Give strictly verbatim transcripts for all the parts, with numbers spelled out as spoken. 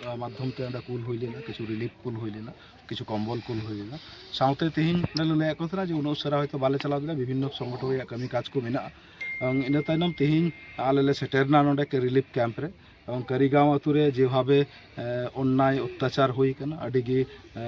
ᱢᱟᱫᱽᱫᱷᱚᱢ ᱛᱮ ᱚᱸᱰᱮ ᱠᱩᱞ ᱦᱩᱭ ᱞᱮᱱᱟ, ᱠᱤᱪᱷᱩ ᱨᱤᱞᱤᱯ ᱠᱩᱞ ᱦᱩᱭ ᱞᱮᱱᱟ, ᱠᱤᱪᱷᱩ ᱠᱚᱢᱵᱚᱞ ᱠᱩᱞ ᱦᱩᱭ ᱞᱮᱱᱟ᱾ ᱥᱟᱶᱛᱮ ᱛᱮᱦᱮᱧ ᱚᱸᱰᱮ ᱞᱮ ᱞᱟᱹᱭᱟᱫ ᱠᱚ ᱛᱟᱦᱮᱱᱟ ᱡᱮ ᱩᱱᱟᱹᱜ ᱩᱥᱟᱹᱨᱟ ᱦᱚᱭᱛᱳ ᱵᱟᱞᱮ ᱪᱟᱞᱟᱣ ᱫᱟᱲᱮᱭᱟᱜᱼᱟ, ᱵᱤᱵᱷᱤᱱᱱᱚ ᱥᱚᱝᱜᱚᱴᱷᱚᱱ ᱨᱮᱭᱟᱜ ᱠᱟᱹᱢᱤ ᱠᱟᱡᱽ ᱠᱚ ᱢᱮᱱᱟᱜᱼᱟ᱾ ᱮᱵᱚᱝ ᱤᱱᱟᱹ ᱛᱟᱭᱱᱚᱢ ᱛᱮᱦᱮᱧ ᱟᱞᱮ ᱞᱮ ᱥᱮᱴᱮᱨ ᱮᱱᱟ ᱱᱚᱰᱮ ᱨᱤᱞᱤᱯ ᱠᱮᱢᱯ ᱨᱮ᱾ ᱮᱵᱚᱝ ᱠᱟᱹᱨᱤᱜᱟᱸᱣ ᱟᱹᱛᱩ ᱨᱮ ᱡᱮᱵᱷᱟᱵᱮ, ᱮ, ᱚᱱᱱᱟᱭ ᱚᱛᱛᱟᱪᱟᱨ ᱦᱩᱭ ᱠᱟᱱᱟ, ᱟᱹᱰᱤ ᱜᱮ, ᱮ,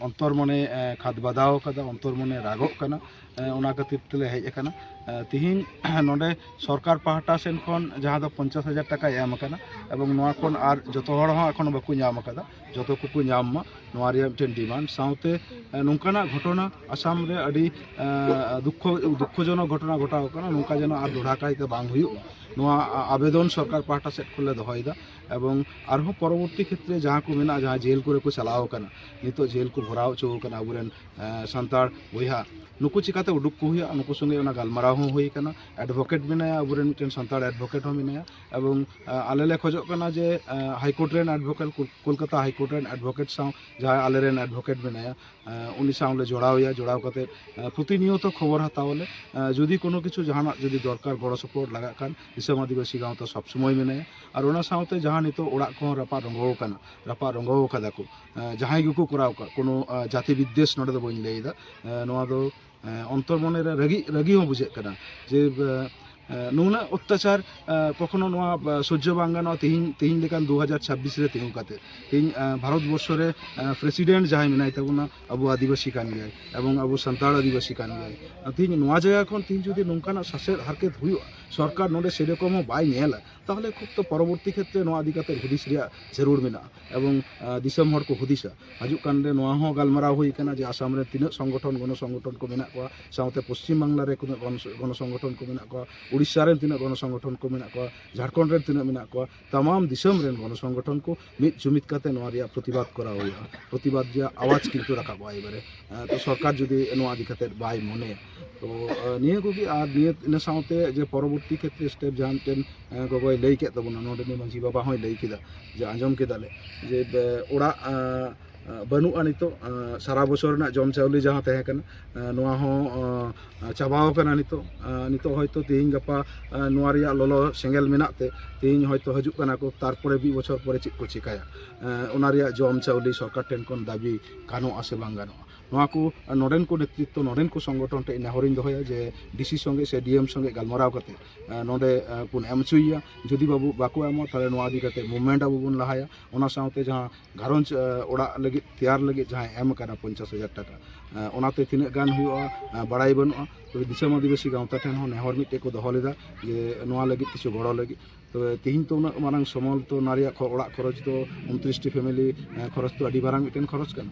ᱚᱱᱛᱚᱨ ᱢᱚᱱᱮ, ᱮ, ᱠᱷᱟᱫᱽ ᱵᱟᱫᱷᱟᱣ ᱠᱟᱫᱟ, ᱚᱱᱛᱚᱨ ᱢᱚᱱᱮ ᱨᱟᱜᱚᱜ ᱠᱟᱱᱟ᱾ ᱮ, ᱚᱱᱟ ᱠᱷᱟᱹᱛᱤᱨ ᱛᱮᱞᱮ ᱦᱮᱡ ᱟᱠᱟᱱᱟ᱾ ᱮ, ᱛᱤᱦᱤᱧ ᱱᱚᱰᱮ ᱥᱚᱨᱠᱟᱨ ᱯᱟᱦᱴᱟ ᱥᱮᱱ ᱠᱷᱚᱱ ᱡᱟᱦᱟᱸ ᱫᱚ ᱯᱚᱧᱪᱟᱥ ᱦᱟᱡᱟᱨ ᱴᱟᱠᱟᱭ ᱮᱢ ᱟᱠᱟᱱᱟ, ᱮᱵᱚᱝ ᱱᱚᱣᱟ ᱠᱷᱚᱱ ᱟᱨ ᱡᱚᱛᱚ ᱦᱚᱲ ᱦᱚᱸ ᱮᱠᱷᱚᱱᱳ ᱵᱟᱠᱚ ᱧᱟᱢ ᱟᱠᱟᱫᱟ, ᱡᱚᱛᱚ ᱠᱚᱠᱚ ᱧᱟᱢ ᱢᱟ, ᱱᱚᱣᱟ ᱨᱮᱭᱟᱜ ᱢᱤᱫᱴᱮᱱ ᱰᱤᱢᱟᱱᱰ᱾ ᱥᱟᱶᱛᱮ, ᱮ, ᱱᱚᱝᱠᱟᱱᱟᱜ ᱜᱷᱚᱴᱚᱱᱟ ᱟᱥᱟᱢ ᱨᱮ ᱟᱹᱰᱤ, ᱮ, ᱫᱩᱠᱠᱷᱚ, ᱫᱩᱠᱠᱷᱚᱡᱚᱱᱚᱠ ᱜᱷᱚᱴᱚᱱᱟ ᱜᱷᱚᱴᱟᱣ ᱟᱠᱟᱱᱟ, ᱱᱚᱝᱠᱟ ᱡᱮᱱᱚ ᱟᱨ ᱫᱚᱦᱲᱟ ᱠᱟᱭᱛᱮ ᱵᱟᱝ ᱦᱩᱭᱩᱜ ᱢᱟ, ᱱᱚᱣᱟ ᱟ-, ᱟᱵᱮᱫᱚᱱ ᱥᱚᱨᱠᱟᱨ ᱯᱟᱦᱴᱟ ᱥᱮᱫ ᱠᱷᱚᱱ ᱞᱮ ᱫᱚᱦᱚᱭᱮᱫᱟ᱾ ᱮᱵᱚᱝ ᱟᱨᱦᱚᱸ ᱯᱚᱨᱚᱵᱚᱨᱛᱤ ᱠᱷᱮᱛᱨᱮ ᱡᱟᱦᱟᱸ ᱠᱚ ᱢᱮᱱᱟᱜᱼᱟ, ᱡᱟᱦᱟᱸ ᱡᱮᱞ ᱠᱚᱨᱮ ᱠᱚ ᱪᱟᱞᱟᱣ ᱟᱠᱟᱱᱟ, ᱱᱤᱛᱚᱜ ᱡᱮᱞ ᱠᱚ ᱵᱷᱚᱨᱟᱣ ᱦᱚᱪᱚ ᱟᱠᱟᱱᱟ ᱟᱵᱚᱨᱮᱱ, ᱮ, ᱥᱟᱱᱛᱟᱲ ᱵᱚᱭᱦᱟ, ᱱᱩᱠᱩ ᱪᱤᱠᱟᱛᱮ ᱩᱰᱩᱠ ᱠᱚ ᱦᱩᱭᱩᱜᱼᱟ, ᱱᱩᱠᱩ ᱥᱚᱸᱜᱮ ᱚᱱᱟ ᱜᱟᱞᱢᱟᱨᱟᱣ ᱦᱚᱸ ᱦᱩᱭ ᱟᱠᱟᱱᱟ᱾ ᱮᱰᱵᱷᱳᱠᱮᱴ ᱢᱮᱱᱟᱭᱟ, ᱟᱵᱚᱨᱮᱱ ᱢᱤᱫᱴᱮᱱ ᱥᱟᱱᱛᱟᱲ ᱮᱰᱵᱷᱳᱠᱮᱴ ᱦᱚᱸ ᱢᱮᱱᱟᱭᱟ᱾ ᱮᱵᱚᱝ, ᱮ, ᱟᱞᱮ ᱞᱮ ᱠᱷᱚᱡᱚᱜ ᱠᱟᱱᱟ ᱡᱮ, ᱮ, ᱦᱟᱭᱠᱳᱨᱴ ᱨᱮᱱ ᱮᱰᱵᱷᱳᱠᱮᱴ, ᱠᱳᱞ-, ᱠᱳᱞᱠᱟᱛᱟ ᱦᱟᱭᱠᱳᱨᱴ ᱨᱮᱱ ᱮᱰᱵᱷᱳᱠᱮᱴ ᱥᱟᱶ ᱡᱟᱦᱟᱸᱭ ᱟᱞᱮᱨᱮᱱ ᱮᱰᱵᱷᱳᱠᱮᱴ ᱢᱮᱱᱟᱭᱟ, ᱮ, ᱩᱱᱤ ᱥᱟᱶ ᱞᱮ ᱡᱚᱲᱟᱣ ᱮᱭᱟ, ᱡᱚᱲᱟᱣ ᱠᱟᱛᱮ, ᱮ, ᱯᱨᱚᱛᱤᱱᱤᱭᱚᱛᱚ ᱠᱷᱚᱵᱚᱨ ᱦᱟᱛᱟᱣ ᱟᱞᱮ᱾ ᱮ, ᱡᱩᱫᱤ ᱠᱳᱱᱳ ᱠᱤᱪᱷᱩ ᱡᱟᱦᱟᱱᱟᱜ ᱡᱩᱫᱤ ᱫᱚᱨᱠᱟᱨ ᱜᱚᱲᱚ ᱥᱚᱯᱚᱦᱚᱫ ᱞᱟᱜᱟᱜ ᱠᱷᱟᱱ, ᱫᱤᱥᱚᱢ ᱟᱹᱫᱤᱵᱟᱹᱥᱤ ᱜᱟᱶᱛᱟ ᱥᱚᱵᱽ ᱥᱚᱢᱚᱭ ᱢᱮᱱᱟᱭᱟ᱾ ᱟᱨ ᱚᱱᱟ ᱥᱟᱶᱛᱮ ᱡᱟᱦᱟᱸ ᱱᱤᱛᱚᱜ ᱚᱲᱟᱜ ᱠᱚᱦᱚᱸ ᱨᱟᱯᱟᱜ ᱨᱚᱸᱜᱚ ᱟᱠᱟᱱᱟ, ᱨᱟᱯᱟᱜ ᱨᱚᱸᱜᱚ ᱟᱠᱟᱫᱟ ᱠᱚ, ᱮ, ᱡᱟᱦᱟᱸᱭ ᱜᱮᱠᱚ ᱠᱚᱨᱟᱣ ᱟᱠᱟᱫ, ᱠᱳᱱᱳ, ᱮ, ᱡᱟᱹᱛᱤ ᱵᱤᱫᱽᱫᱮᱥ ᱱᱚᱰᱮ ᱫᱚ ᱵᱟᱹᱧ ᱞᱟᱹᱭ ᱮᱫᱟ᱾ ᱮ, ᱱᱚᱣᱟ ᱫᱚ, ᱮ, ᱚᱱᱛᱚᱨ ᱢᱚᱱᱮ ᱨᱮ ᱨᱟᱹᱜᱤ, ᱨᱟᱹᱜᱤ ᱦᱚᱸ ᱵᱩᱡᱷᱟᱹᱜ ᱠᱟᱱᱟ ᱡᱮ, ᱮ, ᱮ, ᱱᱩᱱᱟᱹᱜ ᱚᱛᱛᱟᱪᱟᱨ, ᱮ, ᱠᱚᱠᱷᱚᱱᱳ ᱱᱚᱣᱟ, ᱮ, ᱥᱚᱡᱽᱡᱚ ᱵᱟᱝ ᱜᱟᱱᱚᱜᱼᱟ᱾ ᱛᱤᱦᱤᱧ, ᱛᱤᱦᱤᱧ ᱞᱮᱠᱟᱱ ᱫᱩ ᱦᱟᱡᱟᱨ ᱪᱷᱟᱵᱵᱤᱥ ᱨᱮ ᱛᱤᱸᱜᱩ ᱠᱟᱛᱮ, ᱛᱤᱦᱤᱧ, ᱮ, ᱵᱷᱟᱨᱚᱛ ᱵᱚᱨᱥᱚ ᱨᱮ, ᱮ, ᱯᱨᱮᱥᱤᱰᱮᱱᱴ ᱡᱟᱦᱟᱸᱭ ᱢᱮᱱᱟᱭ ᱛᱟᱵᱚᱱᱟ, ᱟᱵᱚ ᱟᱹᱫᱤᱵᱟᱹᱥᱤ ᱠᱟᱱ ᱜᱮᱭᱟᱭ ᱮᱵᱚᱝ ᱟᱵᱚ ᱥᱟᱱᱛᱟᱲ ᱟᱹᱫᱤᱵᱟᱹᱥᱤ ᱠᱟᱱ ᱜᱮᱭᱟᱭ᱾ ᱛᱤᱦᱤᱧ ᱱᱚᱣᱟ ᱡᱟᱭᱜᱟ ᱠᱷᱚᱱ ᱛᱤᱦᱤᱧ ᱡᱩᱫᱤ ᱱᱚᱝᱠᱟᱱᱟᱜ ᱥᱟᱥᱮᱛ ᱦᱟᱨᱠᱮᱛ ᱦᱩᱭᱩᱜᱼᱟ, ᱥᱚᱨᱠᱟᱨ ᱱᱚᱰᱮ ᱥᱮᱨᱚᱠᱚᱢ ᱦᱚᱸ ᱵᱟᱭ ᱧᱮᱞᱟ, ᱛᱟᱦᱚᱞᱮ ᱠᱷᱩᱵ ᱛᱚ ᱯᱚᱨᱚᱵᱚᱨᱛᱤ ᱠᱷᱮᱛᱨᱮ ᱱᱚᱣᱟ ᱤᱫᱤ ᱠᱟᱛᱮ ᱦᱩᱫᱤᱥ ᱨᱮᱭᱟᱜ ᱡᱟᱹᱨᱩᱲ ᱢᱮᱱᱟᱜᱼᱟ᱾ ᱮᱵᱚᱝ, ᱟ, ᱫᱤᱥᱚᱢ ᱦᱚᱲ ᱠᱚ ᱦᱩᱫᱤᱥᱟ᱾ ᱦᱤᱡᱩᱜ ᱠᱟᱱ ᱨᱮ ᱱᱚᱣᱟ ᱦᱚᱸ ᱜᱟᱞᱢᱟᱨᱟᱣ ᱦᱩᱭ ᱟᱠᱟᱱᱟ ᱡᱮ ᱟᱥᱟᱢ ᱨᱮ ᱛᱤᱱᱟᱹᱜ ᱥᱚᱝᱜᱚᱴᱷᱚᱱ, ᱜᱚᱱᱚ ᱥᱚᱝᱜᱚᱴᱷᱚᱱ ᱠᱚ ᱢᱮᱱᱟᱜ ᱠᱚᱣᱟ, ᱥᱟᱶᱛᱮ ᱯᱚᱥᱪᱤᱢ ᱵᱟᱝᱞᱟ ᱨᱮ ᱛᱤᱱᱟᱹᱜ ᱜᱚᱱᱚ, ᱜᱚᱱᱚ ᱥᱚᱝᱜᱚᱴᱷᱚᱱ ᱠᱚ ᱢᱮᱱᱟᱜ ᱠᱚᱣᱟ, ᱩᱲᱤᱥᱥᱟ ᱨᱮᱱ ᱛᱤᱱᱟᱹᱜ ᱜᱚᱱᱚ ᱥᱚᱝᱜᱚᱴᱷᱚᱱ ᱠᱚ ᱢᱮᱱᱟᱜ ᱠᱚᱣᱟ, ᱡᱷᱟᱲᱠᱷᱚᱸᱰ ᱨᱮᱱ ᱛᱤᱱᱟᱹᱜ ᱢᱮᱱᱟᱜ ᱠᱚᱣᱟ, ᱛᱟᱢᱟᱢ ᱫᱤᱥᱚᱢ ᱨᱮᱱ ᱜᱚᱱᱚ ᱥᱚᱝᱜᱚᱴᱷᱚᱱ ᱠᱚ ᱢᱤᱫ ᱡᱩᱢᱤᱫ ᱠᱟᱛᱮ ᱱᱚᱣᱟ ᱨᱮᱭᱟᱜ ᱯᱨᱚᱛᱤᱵᱟᱫ ᱠᱚᱨᱟᱣ ᱦᱩᱭᱩᱜᱼᱟ᱾ ᱯᱨᱚᱛᱤᱵᱟᱫ ᱨᱮᱭᱟᱜ ᱟᱣᱟᱡ ᱠᱤᱱᱛᱩ ᱨᱟᱠᱟᱵᱚᱜᱼᱟ ᱮᱵᱟᱨᱮ᱾ ᱮ, ᱛᱚ ᱥᱚᱨᱠᱟᱨ ᱡᱩᱫᱤ ᱱᱚᱣᱟ ᱤᱫᱤ ᱠᱟᱛᱮ ᱵᱟᱭ ᱢᱚᱱᱮᱭᱟ, ᱛᱚ, ᱮ, ᱱᱤᱭᱟᱹ ᱠᱚᱜᱮ᱾ ᱟᱨ ᱱᱤᱭᱟᱹ, ᱤᱱᱟᱹ ᱥᱟᱶᱛᱮ ᱡᱮ ᱯᱚᱨᱚᱵᱚᱨᱛᱤ ᱠᱷᱮᱛᱨᱮ ᱥᱴᱮᱯ ᱡᱟᱦᱟᱸ ᱢᱤᱫᱴᱮᱱ, ᱮ, ᱜᱚᱜᱚᱭ ᱞᱟᱹᱭ ᱠᱮᱫ ᱛᱟᱵᱚᱱᱟ, ᱱᱚᱰᱮ ᱱᱤᱭᱟᱹ ᱢᱟᱹᱡᱷᱤ ᱵᱟᱵᱟ ᱦᱚᱸᱭ ᱞᱟᱹᱭ ᱠᱮᱫᱟ ᱡᱮ ᱟᱸᱡᱚᱢ ᱠᱮᱫᱟᱞᱮ ᱡᱮ, ᱮ, ᱚᱲᱟᱜ, ᱮ, ᱵᱟᱹᱱᱩᱜᱼᱟ ᱱᱤᱛᱚᱜ᱾ ᱥᱟᱨᱟ ᱵᱚᱪᱷᱚᱨ ᱨᱮᱱᱟᱜ ᱡᱚᱢ ᱪᱟᱣᱞᱮ ᱡᱟᱦᱟᱸ ᱛᱟᱦᱮᱸ ᱠᱟᱱᱟ, ᱱᱚᱣᱟ ᱦᱚᱸ ᱪᱟᱵᱟᱣ ᱠᱟᱱᱟ ᱱᱤᱛᱚᱜ᱾ ᱱᱤᱛᱚᱜ ᱦᱚᱭᱛᱳ ᱛᱮᱦᱮᱧ ᱜᱟᱯᱟ ᱱᱚᱣᱟ ᱨᱮᱭᱟᱜ ᱞᱚᱞᱚ ᱥᱮᱸᱜᱮᱞ ᱢᱮᱱᱟᱜ ᱛᱮ ᱛᱮᱦᱮᱧ ᱦᱚᱭᱛᱳ ᱦᱤᱡᱩᱜ ᱠᱟᱱᱟ ᱠᱚ, ᱛᱟᱨᱯᱚᱨᱮ ᱢᱤᱫ ᱵᱚᱪᱷᱚᱨ ᱯᱚᱨᱮ ᱪᱮᱫ ᱠᱚ ᱪᱤᱠᱟᱹᱭᱟ, ᱚᱱᱟ ᱨᱮᱭᱟᱜ ᱡᱚᱢ ᱪᱟᱣᱞᱮ ᱥᱚᱨᱠᱟᱨ ᱴᱷᱮᱱ ᱠᱷᱚᱱ ᱫᱟᱹᱵᱤ ᱜᱟᱱᱚᱜᱼᱟ ᱥᱮ ᱵᱟᱝ ᱜᱟᱱᱚᱜᱼᱟ, ᱱᱚᱣᱟ ᱠᱚ ᱱᱚᱰᱮᱱ ᱠᱚ ᱱᱮᱛᱨᱤᱛᱛᱚ, ᱱᱚᱰᱮᱱ ᱠᱚ ᱥᱚᱝᱜᱚᱴᱷᱚᱱ ᱴᱷᱮᱱ ᱱᱮᱦᱚᱨᱤᱧ ᱫᱚᱦᱚᱭᱟ ᱡᱮ ᱰᱤ ᱥᱤ ᱥᱚᱸᱜᱮ ᱥᱮ ᱰᱤ ᱮᱢ ᱥᱚᱸᱜᱮ ᱜᱟᱞᱢᱟᱨᱟᱣ ᱠᱟᱛᱮ ᱱᱚᱰᱮ ᱵᱚᱱ ᱮᱢ ᱦᱚᱪᱚᱭᱮᱭᱟ᱾ ᱡᱩᱫᱤ ᱵᱟᱵᱚ, ᱵᱟᱠᱚ ᱮᱢᱚᱜᱼᱟ, ᱛᱟᱦᱚᱞᱮ ᱱᱚᱣᱟ ᱤᱫᱤ ᱠᱟᱛᱮ movement ᱟᱵᱚ ᱵᱚᱱ ᱞᱟᱦᱟᱭᱟ᱾ ᱚᱱᱟ ᱥᱟᱶᱛᱮ ᱡᱟᱦᱟᱸ ᱜᱷᱟᱨᱚᱸᱡᱽ ᱚᱲᱟᱜ ᱞᱟᱹᱜᱤᱫ ᱛᱮᱭᱟᱨ ᱞᱟᱹᱜᱤᱫ ᱡᱟᱦᱟᱸᱭ ᱮᱢ ᱟᱠᱟᱱᱟ ᱯᱚᱧᱪᱟᱥ ᱦᱟᱡᱟᱨ ᱴᱟᱠᱟ, ᱚᱱᱟᱛᱮ ᱛᱤᱱᱟᱹᱜ ᱜᱟᱱ ᱦᱩᱭᱩᱜᱼᱟ ᱵᱟᱲᱟᱭ ᱵᱟᱹᱱᱩᱜᱼᱟ᱾ ᱛᱚᱵᱮ ᱫᱤᱥᱚᱢ ᱟᱹᱫᱤᱵᱟᱹᱥᱤ ᱜᱟᱶᱛᱟ ᱴᱷᱮᱱ ᱦᱚᱸ ᱱᱮᱦᱚᱨ ᱢᱤᱫᱴᱮᱡ ᱠᱚ ᱫᱚᱦᱚ ᱞᱮᱫᱟ ᱡᱮ ᱱᱚᱣᱟ ᱞᱟᱹᱜᱤᱫ ᱠᱤᱪᱷᱩ ᱜᱚᱲᱚ ᱞᱟᱹᱜᱤᱫ᱾ ᱛᱚᱵᱮ ᱛᱮᱦᱮᱧ ᱛᱚ ᱩᱱᱟᱹᱜ ᱢᱟᱨᱟᱝ ᱥᱚᱢᱚᱞ ᱛᱚ ᱚᱱᱟ ᱨᱮᱭᱟᱜ ᱠᱷᱚ-, ᱚᱲᱟᱜ ᱠᱷᱚᱨᱚᱪ ᱫᱚ ᱩᱱᱛᱨᱤᱥ ᱴᱤ family, ᱮᱸ, ᱠᱷᱚᱨᱚᱪ ᱫᱚ ᱟᱹᱰᱤ ᱢᱟᱨᱟᱝ ᱢᱤᱫᱴᱮᱱ ᱠᱷᱚᱨᱚᱪ ᱠᱟᱱᱟ᱾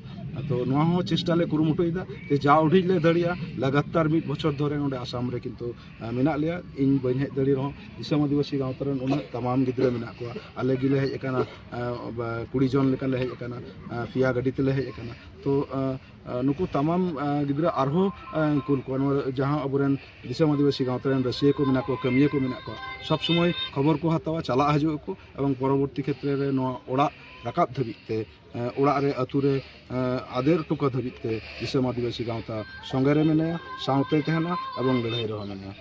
ᱛᱚ ᱱᱚᱣᱟ ᱦᱚᱸ ᱪᱮᱥᱴᱟ ᱞᱮ ᱠᱩᱨᱩᱢᱩᱴᱩᱭᱮᱫᱟ ᱡᱮ ᱡᱟ ᱩᱰᱤᱡ ᱞᱮ ᱫᱟᱲᱮᱭᱟᱜᱼᱟ ᱞᱟᱜᱟᱛᱟᱨ ᱢᱤᱫ ᱵᱚᱪᱷᱚᱨ ᱫᱷᱚᱨᱮ ᱱᱚᱰᱮ ᱟᱥᱟᱢ ᱨᱮ ᱠᱤᱱᱛᱩ, ᱮᱸ, ᱢᱮᱱᱟᱜ ᱞᱮᱭᱟ᱾ ᱤᱧ ᱵᱟᱹᱧ ᱦᱮᱡ ᱫᱟᱲᱮ ᱨᱮᱦᱚᱸ ᱫᱤᱥᱚᱢ ᱟᱹᱫᱤᱵᱟᱹᱥᱤ ᱜᱟᱶᱛᱟ ᱨᱮᱱ ᱩᱱᱟᱹᱜ ᱛᱟᱢᱟᱢ ᱜᱤᱫᱽᱨᱟᱹ ᱢᱮᱱᱟᱜ ᱠᱚᱣᱟ, ᱟᱞᱮ ᱜᱮᱞᱮ ᱦᱮᱡ ᱟᱠᱟᱱᱟ, ᱮᱸ, ᱵᱟ-, ᱠᱩᱲᱤ ᱡᱚᱱ ᱞᱮᱠᱟᱞᱮ ᱦᱮᱡ ᱟᱠᱟᱱᱟ, ᱮᱸ, ᱯᱮᱭᱟ ᱜᱟᱹᱰᱤ ᱛᱮᱞᱮ ᱦᱮᱡ ᱟᱠᱟᱱᱟ᱾ ᱛᱚ, ᱮᱸ, ᱮᱸ, ᱱᱩᱠᱩ ᱛᱟᱢᱟᱢ, ᱮᱸ, ᱜᱤᱫᱽᱨᱟᱹ ᱟᱨᱦᱚᱸ, ᱮᱸ, ᱠᱩᱞ ᱠᱚᱣᱟ᱾ ᱱᱚᱣᱟ ᱡᱟᱦᱟᱸ ᱟᱵᱚᱨᱮᱱ ᱫᱤᱥᱚᱢ ᱟᱹᱫᱤᱵᱟᱹᱥᱤ ᱜᱟᱶᱛᱟ ᱨᱮᱱ ᱨᱟᱹᱥᱤᱭᱟᱹ ᱠᱚ ᱢᱮᱱᱟᱜ ᱠᱚᱣᱟ, ᱠᱟᱹᱢᱤᱭᱟᱹ ᱠᱚ ᱢᱮᱱᱟᱜ ᱠᱚᱣᱟ, ᱥᱚᱵᱽ ᱥᱚᱢᱚᱭ ᱠᱷᱚᱵᱚᱨ ᱠᱚ ᱦᱟᱛᱟᱣᱟ, ᱪᱟᱞᱟᱜ ᱦᱤᱡᱩᱜ ᱟᱠᱚ, ᱮᱵᱚᱝ ᱯᱚᱨᱚᱵᱚᱨᱛᱤ ᱠᱷᱮᱛᱨᱮ ᱨᱮ ᱱᱚᱣᱟ ᱚᱲᱟᱜ ᱨᱟᱠᱟᱵ ᱫᱷᱟᱹᱵᱤᱡ ᱛᱮ, ᱮᱸ, ᱚᱲᱟᱜ ᱨᱮ, ᱟᱹᱛᱩ ᱨᱮ, ᱮᱸ, ᱟᱫᱮᱨ ᱦᱚᱴᱚ ᱠᱟᱜ ᱫᱷᱟᱹᱵᱤᱡ ᱛᱮ ᱫᱤᱥᱚᱢ ᱟᱹᱫᱤᱵᱟᱹᱥᱤ ᱜᱟᱶᱛᱟ ᱥᱚᱸᱜᱮ ᱨᱮ ᱢᱮᱱᱟᱭᱟ, ᱥᱟᱶᱛᱮᱭ ᱛᱟᱦᱮᱱᱟ ᱮᱵᱚᱝ ᱞᱟᱹᱲᱦᱟᱹᱭ ᱨᱮᱦᱚᱸ ᱢᱮᱱᱟᱭᱟ᱾